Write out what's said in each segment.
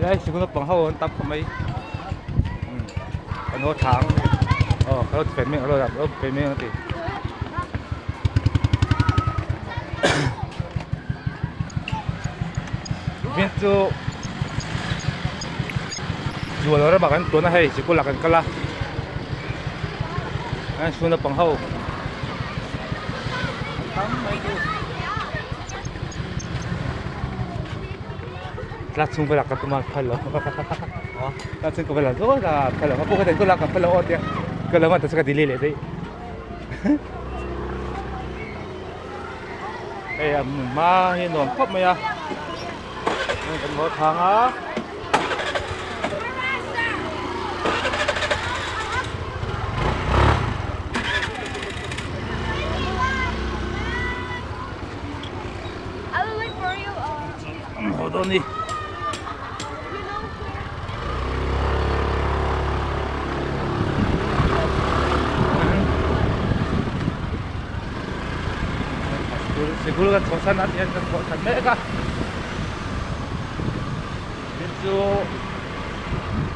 Helai sikul naupang ho an tam khawp mai umm kan haw thla ang aw ka lo ti fe mek a lo ti fe mek a ti. Vin chu zual ramah kan tun a hei sikul ah kan kal a an sikul naupang ho an tam mai chu tla chhung velah ka tum a phal lo tla chhung ka velah zawk a phal lo ka pu ka ten ka phal lo aw tia ka lo ta chu ka delay leh daih. Hei a hmun hma hi a nuam khawp mai a heng kan ngawi thang a. An haw dawn a ni. Sikul kan chhuahsan a tihian kan chhuahsan mek a tin chu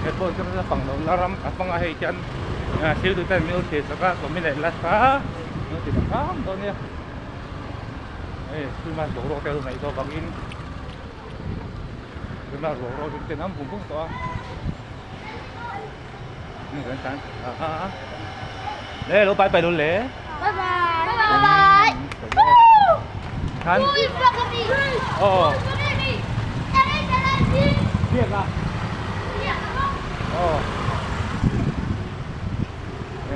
he pawh chu naupang lawmna ram a hmang a hei hian thil duh ten min lo thlir sak a sawmi leh la kha an lo ti ta hram dawn nia hei christmas boruak te a lo hnaih zawk vangin. Tunah ruak ruak deuh ten an bum bum tawh a le lo pai pai lo le bye bye bye bye khan oh biak a oh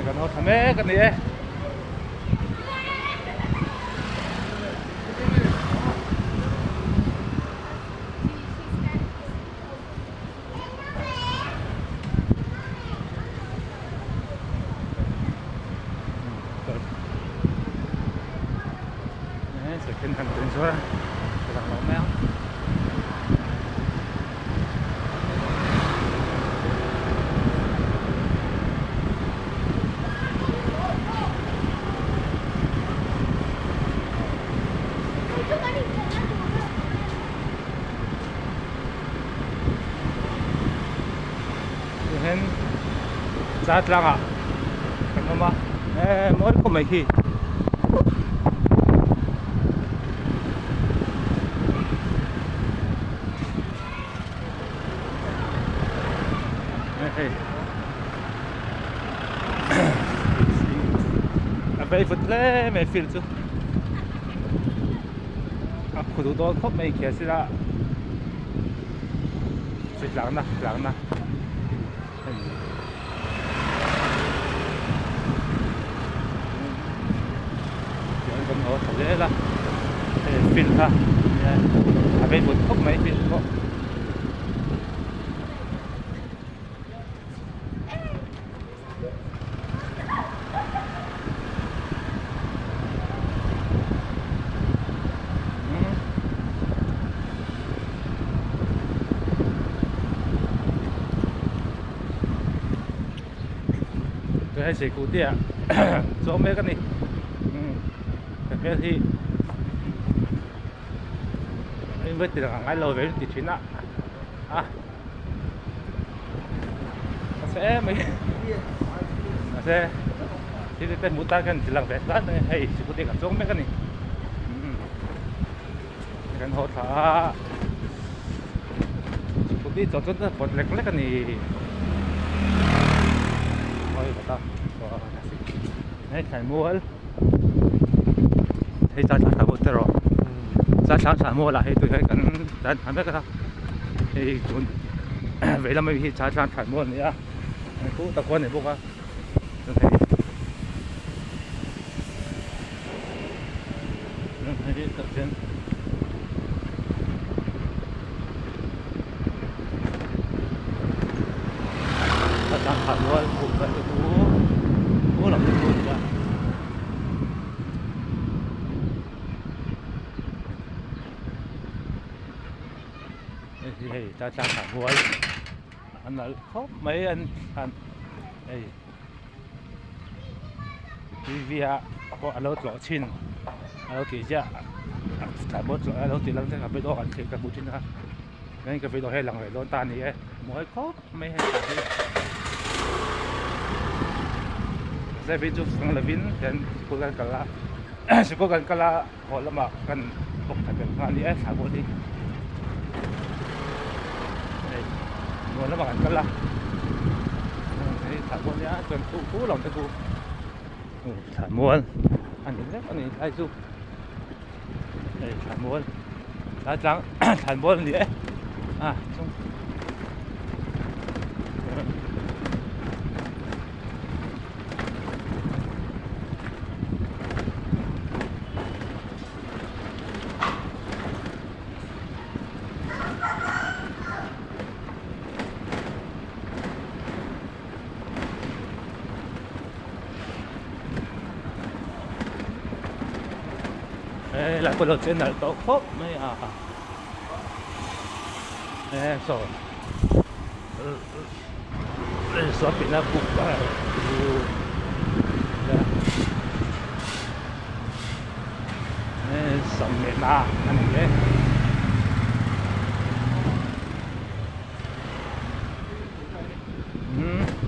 kan ho tha mek ani e. Second hand an zuar a ka lang lo mai ang. Tihian zai tlangah kan awm a eee mawi khawp mai khi. Hei a vei vut hle mai field chu a khu duh dawn khawp mai khian sila hritlakna hritlakna hei tihian kan haw thla zel a hei field kha a vei vut khawp mai field pawh. Hei sikul te ah chuang mek a ni ka hmel hi engvai ti lang a ngai lo ve ti thin a a. A se em mai mahse thil te hmuh tan khan ti lang ve tlat a ni hei scooty kan chuang mek a ni kan haw thla a scooty chuan chuan a pawt lek lek a ni mawi vata hei thlai mual hei chai thla thla te rawh chai thla thla mual ah hei tui hi kan tlan thla vek a. Hei tun veilam ami hi chai tlang thlai maw a ni a hei khu tak a ni bawk a chuan hei hei hi tah hian chai tlang thlai mual buk te chu khu lam te chu a ni a. Hei hi hei tlai tlang ah hual a nalh khawp mai an an hei tv ah pawh a lo tlawh chhin a lo tih ziah a tlai pawh tlawh a lo tih lang te ka video an thlir ka hmuh thin a. Chuan ka video hi a lang leh dawn ta a ni e. Mawi khawp mai hei thla hi. Mahse video chu chang lovin hian sikul kan kal a sikul kan kal a haw lamah kan bawk thla tel nghal a ni e thla pawh hi. Hei nuam lamah kan kal a hei thla pawh nia chuan khu khu lam te khu thla mual a ni vek a ni tlai chu. Hei thlanmual tlai tlang thlanmual a ni e a chung Hei lai pawh lo che nalh tawh khawp mai a he saw saw pina buk a he sawmnehna a ni e.